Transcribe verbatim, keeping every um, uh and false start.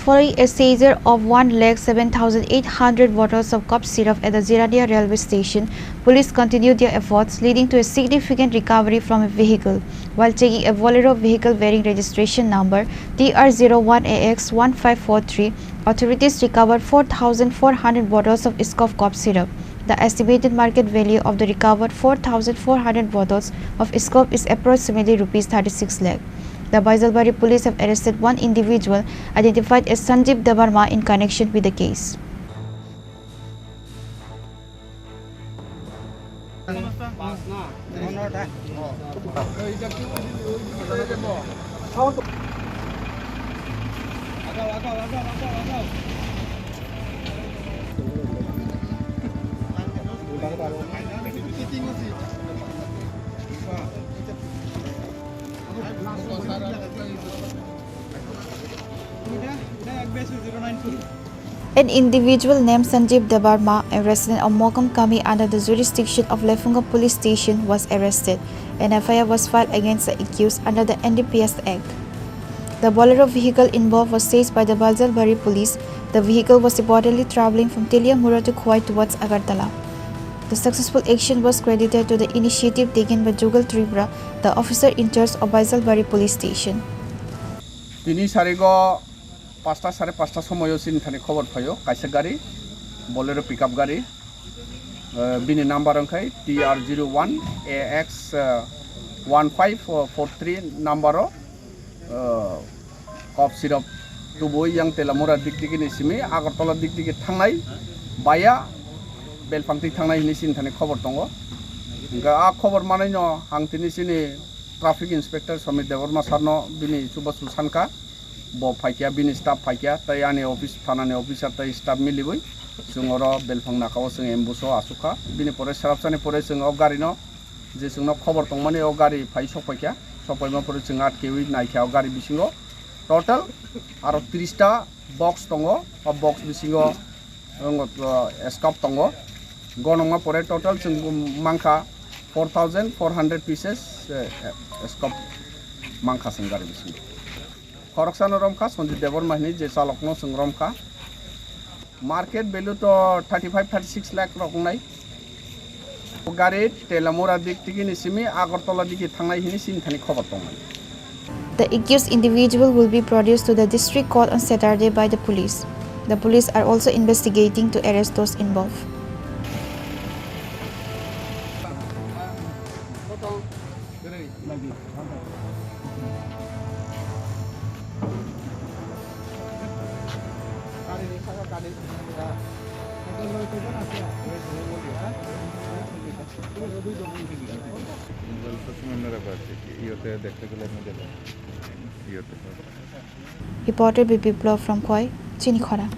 Following a seizure of one lakh seven thousand eight hundred bottles of cough syrup at the Jirania railway station, police continued their efforts, leading to a significant recovery from a vehicle. While checking a Bolero vehicle bearing registration number T R zero one A X one five four three, authorities recovered four thousand four hundred bottles of Scope cough syrup. The estimated market value of the recovered four thousand four hundred bottles of Scope is approximately rupees thirty-six lakh. The Baijalbari police have arrested one individual identified as Sanjeev Debbarma in connection with the case. An individual named Sanjeev Debbarma, a resident of Mokam Kami under the jurisdiction of Lefunga Police Station, was arrested. An F I R was filed against the accused under the N D P S Act. The Bolero vehicle involved was seized by the Baijalbari police. The vehicle was reportedly traveling from Teliamura to Khowai towards Agartala. The successful action was credited to the initiative taken by Jugal Tripura, the officer in charge of Baijalbari Police Station. Tini sarigo pasta sare pasta somoyo chini thani khobor phaio, kaisa gari, Bolero pickup gari, eh, bini number wngkhai T R zero one A X, eh, one five four three number o, eh, cough syrup tubui yang Telamura dik digi ni simi Agartala dik digi thangnai, baya Belphangti thangnai hini chini thani khobor tongo. Hingkha a khobor manai no ang tini chini traffic inspector Somit Debbarma sir no bini chubachu sankha. Bo phaikya, bini staff phaikya, tei ani office, thanani officer tei staff miliwi chwng oro Belphang naka o chwng ambush o achukha. Bini pore swrapsani pore chwng o gari no, je chwngno khobor tongmani, o gari phai sokpaikha. Sokpaima pore chwng atkewi naikha o gari bisingo. Total aro tris ta box tongo, o box bisingo wng, uh, Scope tongo. Gonokma pore total chwng mankha four thousand four hundred pieces, eh, eh, Scope mankha chwng gari bisingo. Khoroksano romkha Sanjeev Debbarma hini je chalokno chwng romkha. Market value to thirty five, thirty six lakh rok wngnai. Gari Telamura dik tigi ni simi Agartala digi thangnai hini chini thani khobor tongnai. The accused individual will be produced to the district court on Saturday by the police. The police are also investigating to arrest those involved. Reporter Biplab from Khowai, Chini Khora.